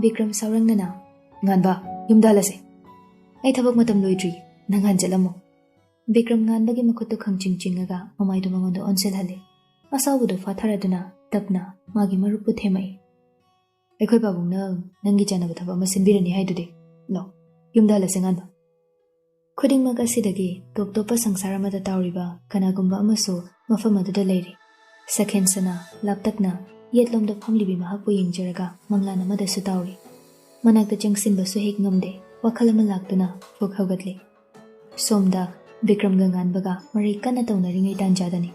ꯕꯤꯀ꯭ꯔꯝ ꯁꯥꯎꯔꯪꯅꯅ, "ꯉꯥꯟꯕ, ꯌꯨꯝꯗ ꯍꯜꯂꯁꯦ꯫ ꯑꯩ ꯊꯕꯛ ꯃꯇꯝ ꯂꯣꯏꯗ꯭ꯔꯤ, ꯅꯪ ꯍꯟ ꯆꯠꯂꯝꯃꯣ꯫" ꯕꯤꯀ꯭ꯔꯝ ꯉꯥꯟꯕꯒꯤ ꯃꯈꯨꯠꯇꯨ ꯈꯪꯆꯤꯡ ꯆꯤꯡꯉꯒ ꯃꯃꯥꯏꯗꯨ ꯃꯉꯣꯟꯗ ꯑꯣꯟꯁꯤꯜꯍꯜꯂꯤ꯫ ꯑꯁꯥꯎꯕꯗꯨ ꯐꯥꯊꯔꯗꯨꯅ ꯇꯞꯅ ꯃꯥꯒꯤ ꯃꯔꯨꯞꯄꯨ ꯊꯦꯝꯃꯛꯏ꯫ "ꯑꯩꯈꯣꯏ ꯄꯥꯕꯨꯡꯅ ꯅꯪꯒꯤ ꯆꯥꯅꯕ ꯊꯕꯛ ꯑꯃ ꯁꯤꯟꯕꯤꯔꯅꯤ ꯍꯥꯏꯗꯨꯗꯤ꯫ ꯂꯥꯎ, ꯌꯨꯝꯗ ꯍꯜꯂꯁꯦ ꯉꯥꯟꯕ꯫" ꯈꯨꯗꯤꯡꯃꯛ ꯑꯁꯤꯗꯒꯤ ꯇꯣꯞ ꯇꯣꯞꯄ ꯁꯪꯁꯥꯔ ꯑꯃꯗ ꯇꯥꯎꯔꯤꯕ ꯀꯅꯥꯒꯨꯝꯕ ꯑꯃꯁꯨ ꯃꯐꯝ ꯑꯗꯨꯗ ꯂꯩꯔꯤ꯫ ꯁꯈꯦꯟꯁꯅ ꯂꯥꯞꯇꯛꯅ ꯌꯦꯠꯂꯣꯝꯗ ꯐꯝꯂꯤꯕꯤ ꯃꯍꯥꯛꯄꯨ ꯌꯦꯡꯖꯔꯒ ꯃꯪꯂꯥꯟ ꯑꯃꯗꯁꯨ ꯇꯥꯎꯔꯤ꯫ ꯃꯅꯥꯛꯇ ꯆꯪꯁꯤꯟꯕꯁꯨ ꯍꯦꯛ ꯉꯝꯗꯦ꯫ ꯋꯥꯈꯜ ꯑꯃ ꯂꯥꯛꯇꯨꯅ ꯐꯨꯛ ꯍꯧꯒꯠꯂꯤ꯫ ꯁꯣꯝꯗ ꯕꯤꯀ꯭ꯔꯝꯒ ꯉꯥꯟꯕꯒ ꯃꯔꯩ ꯀꯟꯅ ꯇꯧꯅꯔꯤꯉꯩ ꯇꯥꯟꯖꯥꯗꯅꯤ꯫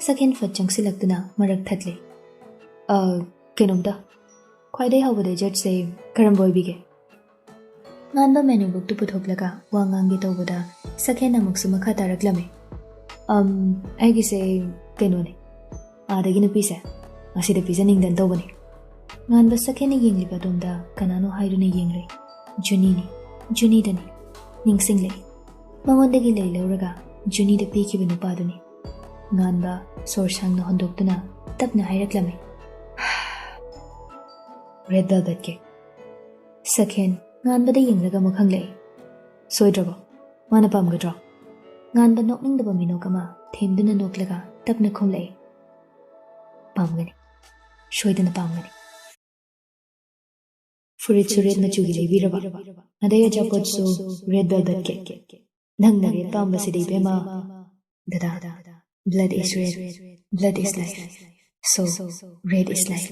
ꯁꯈꯦꯟ ꯐꯠ ꯆꯪꯁꯤꯜꯂꯛꯇꯨꯅ ꯃꯔꯛ ꯊꯠꯂꯤ꯫ "ꯑ, ꯀꯩꯅꯣꯝꯇ, ꯈ꯭ꯋꯥꯏꯗꯩ ꯍꯥꯎꯕ ꯗꯦꯖꯔꯠꯁꯦ ꯀꯔꯝꯕ ꯑꯣꯏꯕꯤꯒꯦ?" ꯉꯥꯟꯕ ꯃꯦꯅꯨ ꯕꯨꯛꯇꯨ ꯄꯨꯊꯣꯛꯂꯒ ꯋꯥ ꯉꯥꯡꯒꯦ ꯇꯧꯕꯗ ꯁꯈꯦꯟ ꯑꯃꯨꯛꯁꯨ ꯃꯈꯥ ꯇꯥꯔꯛꯂꯝꯃꯤ꯫ "ꯑꯝ, ꯑꯩꯒꯤꯁꯦ ꯀꯩꯅꯣꯅꯦ, ꯑꯥꯗꯒꯤ ꯅꯨꯄꯤꯁꯦ ꯑꯁꯤꯗ ꯄꯤꯖꯅꯤꯡꯗꯅ ꯇꯧꯕꯅꯦ꯫ ꯉꯥꯟꯕ ꯁꯛꯍꯦꯟꯅ ꯌꯦꯡꯂꯤꯕ ꯑꯗꯣꯝꯗ ꯀꯅꯥꯅꯣ ꯍꯥꯏꯗꯨꯅ ꯌꯦꯡꯂꯦ꯫ ꯖꯨꯅꯤꯅꯤ꯫ ꯖꯨꯅꯤꯗꯅꯤ꯫ ꯅꯤꯡꯁꯤꯡꯂꯦ꯫ ꯃꯉꯣꯟꯗꯒꯤ ꯂꯩ ꯂꯧꯔꯒ ꯖꯨꯅꯤꯗ ꯄꯤꯈꯤꯕ ꯅꯨꯄꯥꯗꯨꯅꯤ꯫ ꯉꯥꯟꯕ ꯁꯣꯔ ꯁꯥꯡꯅ ꯍꯣꯟꯗꯣꯛꯇꯨꯅ ꯇꯞꯅ ꯍꯥꯏꯔꯛꯂꯝꯃꯤ, "Red velvet cake." ꯁꯛꯍꯦꯟ ꯉꯥꯟꯕꯗ ꯌꯦꯡꯂꯒ ꯑꯃꯨꯛ ꯍꯪꯂꯛꯏ, "ꯁꯣꯏꯗ꯭ꯔꯕꯣ? ꯃꯥꯅ ꯄꯥꯝꯒꯗ꯭ꯔꯣ?" ꯉꯥꯟꯕ ꯅꯣꯛꯅꯤꯡꯗꯕ ꯃꯤꯅꯣꯛ ꯑꯃ ꯊꯦꯝꯗꯨꯅ ꯅꯣꯛꯂꯒ ꯇꯞꯅ ꯈꯨꯝꯂꯛꯏ, "ꯄꯥꯝꯒꯅꯤ, ꯁꯣꯏꯗꯅ ꯄꯥꯝꯒꯅꯤ꯫ ꯐꯨꯔꯤꯠꯁꯨ ꯔꯦꯗ ꯃꯆꯨꯒꯤ ꯂꯩꯕꯤꯔꯕ, ꯑꯗꯩ ꯑꯆꯥꯄꯣꯠꯁꯨ ꯔꯦꯗ ꯚꯦꯜꯚꯦꯠ ꯀꯦꯛ꯫ ꯅꯪꯅ ꯔꯦꯗ ꯄꯥꯝꯕꯁꯤꯗꯤ, ꯏꯕꯦꯝꯃ꯫ ꯗꯗꯥ, blood is red, blood is life, so red is life."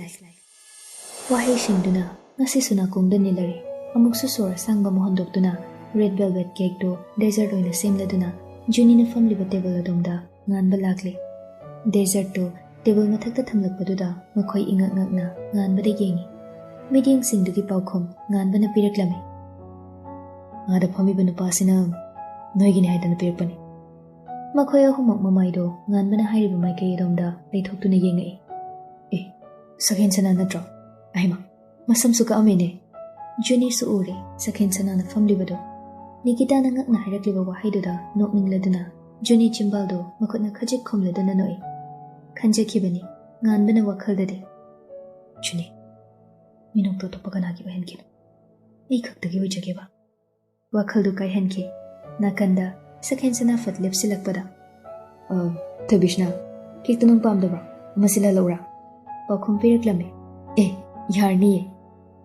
ꯋꯥꯍꯩꯁꯤꯡꯗꯨꯅ ꯉꯁꯤꯁꯨ ꯅꯥꯀꯣꯡꯗ ꯅꯤꯜꯂꯔꯤ꯫ ꯑꯃꯨꯛꯁꯨ ꯁꯣꯔ ꯑꯁꯥꯡꯕ ꯑꯃ ꯍꯣꯟꯗꯣꯛꯇꯨꯅ ꯔꯦꯗ ꯚꯦꯜꯚꯦꯠ ꯀꯦꯛꯇꯨ ꯗꯦꯖꯔꯠ ꯑꯣꯏꯅ ꯁꯦꯝꯂꯗꯨꯅ ꯖꯨꯅꯤꯅ ꯐꯝꯂꯤꯕ ꯇꯦꯕꯜ ꯑꯗꯣꯝꯗ ꯉꯥꯟꯕ ꯂꯥꯛꯂꯦ꯫ ꯗꯦꯖꯔꯠꯇꯨ ꯇꯦꯕꯜ ꯃꯊꯛꯇ ꯊꯝꯂꯛꯄꯗꯨꯗ ꯃꯈꯣꯏ ꯏꯉꯛ ꯉꯛꯅ ꯉꯥꯟꯕꯗ ꯌꯦꯡꯉꯤ꯫ ꯃꯤꯠꯌꯦꯡꯁꯤꯡꯗꯨꯒꯤ ꯄꯥꯎꯈꯨꯝ ꯉꯥꯟꯕꯅ ꯄꯤꯔꯛꯂꯝꯃꯤ꯫ "ꯑꯥꯗ ꯐꯝꯃꯤꯕ ꯅꯨꯄꯥꯁꯤꯅ ꯅꯣꯏꯒꯤꯅꯤ ꯍꯥꯏꯗꯅ ꯄꯤꯔꯛꯄꯅꯤ꯫" ꯃꯈꯣꯏ ꯑꯍꯨꯝꯃꯛ ꯃꯃꯥꯏꯗꯣ ꯉꯥꯟꯕꯅ ꯍꯥꯏꯔꯤꯕ ꯃꯥꯏꯀꯩ ꯑꯗꯣꯝꯗ ꯂꯩꯊꯣꯛꯇꯨꯅ ꯌꯦꯡꯉꯛꯏ꯫ "ꯑꯦ, ꯁꯛꯍꯦꯟ ꯁꯅꯥ ꯅꯠꯇ꯭ꯔꯣ? ꯑꯍꯩꯃ, ꯃꯁꯝꯁꯨ ꯀꯛꯑꯝꯃꯦꯅꯦ!" ꯖꯨꯅꯤꯁꯨ ꯎꯔꯦ ꯁꯛꯍꯦꯟ ꯁꯅꯥꯅ ꯐꯝꯂꯤꯕꯗꯣ꯫ ꯅꯤꯀꯤꯇꯥꯅ ꯉꯛꯅ ꯍꯥꯏꯔꯛꯂꯤꯕ ꯋꯥꯍꯩꯗꯨꯗ ꯅꯣꯛꯅꯤꯡꯂꯗꯨꯅ ꯖꯨꯅꯤ ꯆꯤꯝꯕꯥꯜꯗꯣ ꯃꯈꯨꯠꯅ ꯈꯖꯤꯛ ꯈꯨꯝꯂꯗꯨꯅ ꯅꯣꯛꯏ꯫ ꯈꯟꯖꯈꯤꯕꯅꯤ ꯉꯥꯟꯕꯅ ꯋꯥꯈꯜꯗꯗꯤ, "ꯖꯨꯅꯤ, ꯃꯤꯅꯣꯛꯇꯣ ꯑꯇꯣꯞꯄ ꯀꯅꯥꯒꯤ ꯑꯣꯏꯍꯟꯈꯤꯅꯣ? ꯑꯩ ꯈꯛꯇꯒꯤ ꯑꯣꯏꯖꯒꯦꯕ?" ꯋꯥꯈꯜꯗꯨ ꯀꯥꯏꯍꯟꯈꯤ꯫ ꯅꯥꯀꯟꯗ ꯁꯛꯍꯦꯟ ꯁꯅꯥ ꯐꯠ ꯂꯦꯞꯁꯤꯜꯂꯛꯄꯗ, "ꯑ, ꯊꯣꯏꯕꯤꯁꯅꯥ, ꯀꯦꯛꯇꯨ ꯅꯪ ꯄꯥꯝꯗꯕ꯭ꯔꯣ? ꯑꯃ ꯁꯤꯜꯍꯜꯂꯛꯎꯔꯥ?" ꯄꯥꯎꯈꯨꯝ ꯄꯤꯔꯛꯂꯝꯃꯤ꯫ "ꯑꯦ, ꯌꯥꯔꯅꯤꯌꯦ꯫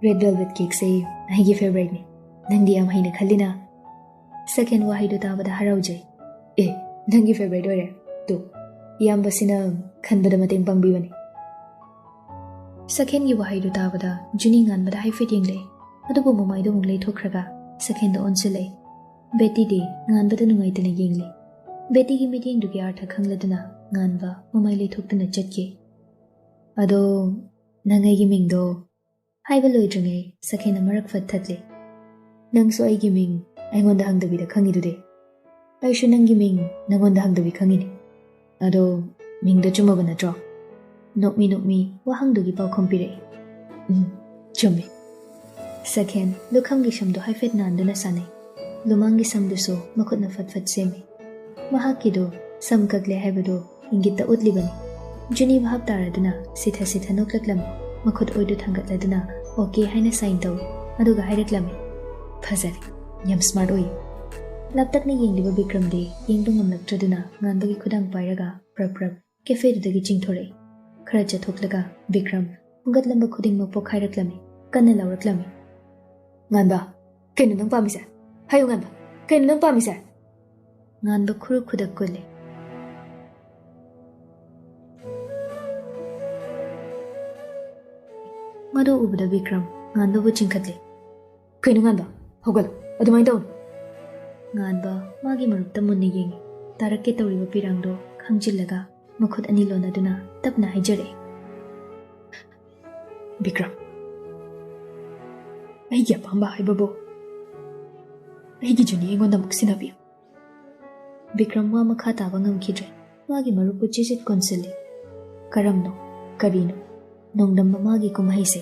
ꯔꯦꯗ ꯚꯦꯜꯚꯦꯠ ꯀꯦꯛꯁꯦ ꯑꯩꯒꯤ ꯐꯦꯚꯔꯥꯏꯠꯅꯤ꯫ ꯅꯪꯗꯤ ꯌꯥꯝ ꯍꯩꯅ ꯈꯜꯂꯤꯅ?" ꯁꯛꯍꯦꯟ ꯋꯥꯍꯩꯗꯨ ꯇꯥꯕꯗ ꯍꯔꯥꯎꯖꯩ꯫ "ꯑꯦ, ꯅꯪꯒꯤ ꯐꯦꯚꯔꯥꯏꯠ ꯑꯣꯏꯔꯦ? ꯇꯨ, ꯏꯌꯥꯝꯕꯁꯤꯅ ꯈꯟꯕꯗ ꯃꯇꯦꯡ ꯄꯥꯡꯕꯤꯕꯅꯤ꯫" ꯁꯛꯍꯦꯟꯒꯤ ꯋꯥꯍꯩꯗꯨ ꯇꯥꯕꯗ ꯖꯨꯅꯤ ꯉꯥꯟꯕꯗ ꯍꯥꯏꯐꯦꯠ ꯌꯦꯡꯂꯛꯏ꯫ ꯑꯗꯨꯕꯨ ꯃꯃꯥꯏꯗꯨ ꯑꯃꯨꯛ ꯂꯩꯊꯣꯛꯈ꯭ꯔꯒ ꯁꯛꯍꯦꯟꯗ ꯑꯣꯟꯁꯤꯜꯂꯛꯏ꯫ ꯕꯦꯇꯤꯗꯤ ꯉꯥꯟꯕꯗ ꯅꯨꯡꯉꯥꯏꯇꯅ ꯌꯦꯡꯂꯤ꯫ ꯕꯦꯇꯤꯒꯤ ꯃꯤꯠꯌꯦꯡꯗꯨꯒꯤ ꯑꯥꯔꯊ ꯈꯪꯂꯗꯨꯅ ꯉꯥꯟꯕ ꯃꯃꯥꯏ ꯂꯩꯊꯣꯛꯇꯨꯅ ꯆꯠꯈꯤ꯫ "ꯑꯗꯣ, ꯅꯪ ꯑꯩꯒꯤ ꯃꯤꯡꯗꯣ?" ꯍꯥꯏꯕ ꯂꯣꯏꯗ꯭ꯔꯤꯉꯩ ꯁꯛꯍꯦꯟ ꯑꯃꯔꯛ ꯐꯠ ꯊꯠꯂꯤ꯫ "ꯅꯪꯁꯨ ꯑꯩꯒꯤ ꯃꯤꯡ ꯑꯩꯉꯣꯟꯗ ꯍꯪꯗꯕꯤꯗ ꯈꯪꯉꯤꯗꯨꯗꯤ?" "ꯑꯩꯁꯨ ꯅꯪꯒꯤ ꯃꯤꯡ ꯅꯪꯉꯣꯟꯗ ꯍꯪꯗꯕꯤ ꯈꯪꯉꯤꯅꯤ꯫ ꯑꯗꯣ, ꯃꯤꯡꯗꯣ ꯆꯨꯝꯃꯕ ꯅꯠꯇ꯭ꯔꯣ?" ꯅꯣꯛꯃꯤ ꯅꯣꯛꯃꯤ ꯋꯥꯍꯪꯗꯨꯒꯤ ꯄꯥꯎꯈꯨꯝ ꯄꯤꯔꯛꯏ꯫ ꯆꯨꯝꯃꯤ꯫ ꯁꯛꯍꯦꯟ ꯂꯨꯈꯝꯒꯤ ꯁꯝꯗꯨ ꯍꯥꯏꯐꯦꯠ ꯅꯥꯟꯗꯨꯅ ꯁꯥꯟꯅꯩ꯫ ꯂꯨꯃꯥꯡꯒꯤ ꯁꯝꯗꯨꯁꯨ ꯃꯈꯨꯠꯅ ꯐꯠ ꯐꯠ ꯁꯦꯝꯃꯤ꯫ ꯃꯍꯥꯛꯀꯤꯗꯨ ꯁꯝ ꯀꯛꯂꯦ ꯍꯥꯏꯕꯗꯨ ꯏꯪꯒꯤꯠꯇ ꯎꯠꯂꯤꯕꯅꯤ꯫ ꯖꯨꯅꯤ ꯚꯥꯞ ꯇꯥꯔꯗꯨꯅ ꯁꯤꯊ ꯁꯤꯊ ꯅꯣꯛꯂꯛꯂꯝꯃꯤ꯫ ꯃꯈꯨꯠ ꯑꯣꯏꯗꯨ ꯊꯥꯡꯒꯠꯂꯗꯨꯅ "ꯑꯣꯀꯦ" ꯍꯥꯏꯅ ꯁꯥꯏꯟ ꯇꯧꯏ꯫ ꯑꯗꯨꯒ ꯍꯥꯏꯔꯛꯂꯝꯃꯤ, "ꯐꯖꯔꯦ, ꯌꯥꯝ ꯁ꯭ꯃꯥꯔꯠ ꯑꯣꯏꯌꯦ"꯫ ꯂꯥꯞꯇꯛꯅ ꯌꯦꯡꯂꯤꯕ ꯕꯤꯀ꯭ꯔꯝꯗꯤ ꯌꯦꯡꯕ ꯉꯝꯂꯛꯇ꯭ꯔꯗꯨꯅ ꯉꯥꯟꯕꯒꯤ ꯈꯨꯗꯥꯡ ꯄꯥꯏꯔꯒ ꯄ꯭ꯔꯞ ꯄ꯭ꯔꯞ ꯀꯦꯐꯦꯗꯨꯗꯒꯤ ꯆꯤꯡꯊꯣꯔꯛꯏ꯫ ꯈꯔ ꯆꯠꯊꯣꯛꯂꯒ ꯕꯤꯀ꯭ꯔꯝ ꯍꯨꯝꯒꯠꯂꯝꯕ ꯈꯨꯗꯤꯡꯃꯛ ꯄꯣꯈꯥꯏꯔꯛꯂꯝꯃꯤ꯫ ꯀꯟꯅ ꯂꯥꯎꯔꯛꯂꯝꯃꯤ, "ꯉꯥꯟꯕ, ꯀꯩꯅꯣ ꯅꯪ ꯄꯥꯝꯃꯤꯁꯦ? ꯍꯥꯏꯌꯨ ꯉꯥꯟꯕ, ꯀꯩꯅꯣ ꯅꯪ ꯄꯥꯝꯃꯤꯁꯦ?" ꯉꯥꯟꯕ ꯈꯨꯔꯨ ꯈꯨꯗꯛ ꯀꯨꯜꯂꯤ꯫ ꯃꯗꯨ ꯎꯕꯗ ꯕꯤꯀ꯭ꯔꯝ ꯉꯥꯟꯕꯕꯨ ꯆꯤꯡꯈꯠꯂꯤ꯫ "ꯀꯩꯅꯣ ꯉꯥꯟꯕ? ꯍꯧꯒꯠꯂꯣ, ꯑꯗꯨꯃꯥꯏꯅ ꯇꯧꯅꯨ"꯫ ꯉꯥꯟꯕ ꯃꯥꯒꯤ ꯃꯔꯨꯞꯇ ꯃꯨꯟꯅ ꯌꯦꯡꯉꯤ꯫ ꯇꯥꯔꯛꯀꯦ ꯇꯧꯔꯤꯕ ꯄꯤꯔꯥꯡꯗꯣ ꯈꯪꯖꯤꯜꯂꯒ ꯃꯈꯨꯠ ꯑꯅꯤ ꯂꯣꯟꯅꯗꯨꯅ ꯇꯞꯅ ꯍꯥꯏꯖꯔꯛꯏ, "ꯕꯤꯀ꯭ꯔꯝ, ꯑꯩꯒꯤ ꯑꯄꯥꯝꯕ ꯍꯥꯏꯕꯕꯨ ꯑꯩꯒꯤ ꯖꯨꯅꯤ ꯑꯩꯉꯣꯟꯗ ꯑꯃꯨꯛ ꯁꯤꯟꯅꯕꯤꯌꯨ"꯫ ꯕꯤꯀ꯭ꯔꯝ ꯋꯥ ꯃꯈꯥ ꯇꯥꯕ ꯉꯝꯈꯤꯗ꯭ꯔꯦ꯫ ꯃꯥꯒꯤ ꯃꯔꯨꯞꯄꯨ ꯆꯤꯖꯤꯠ ꯀꯣꯟꯁꯤꯜꯂꯤ꯫ ꯀꯔꯝꯅꯣ? ꯀꯔꯤꯅꯣ? ꯅꯣꯡꯗꯝ ꯃꯃꯥꯒꯤ ꯀꯨꯝꯍꯩꯁꯦ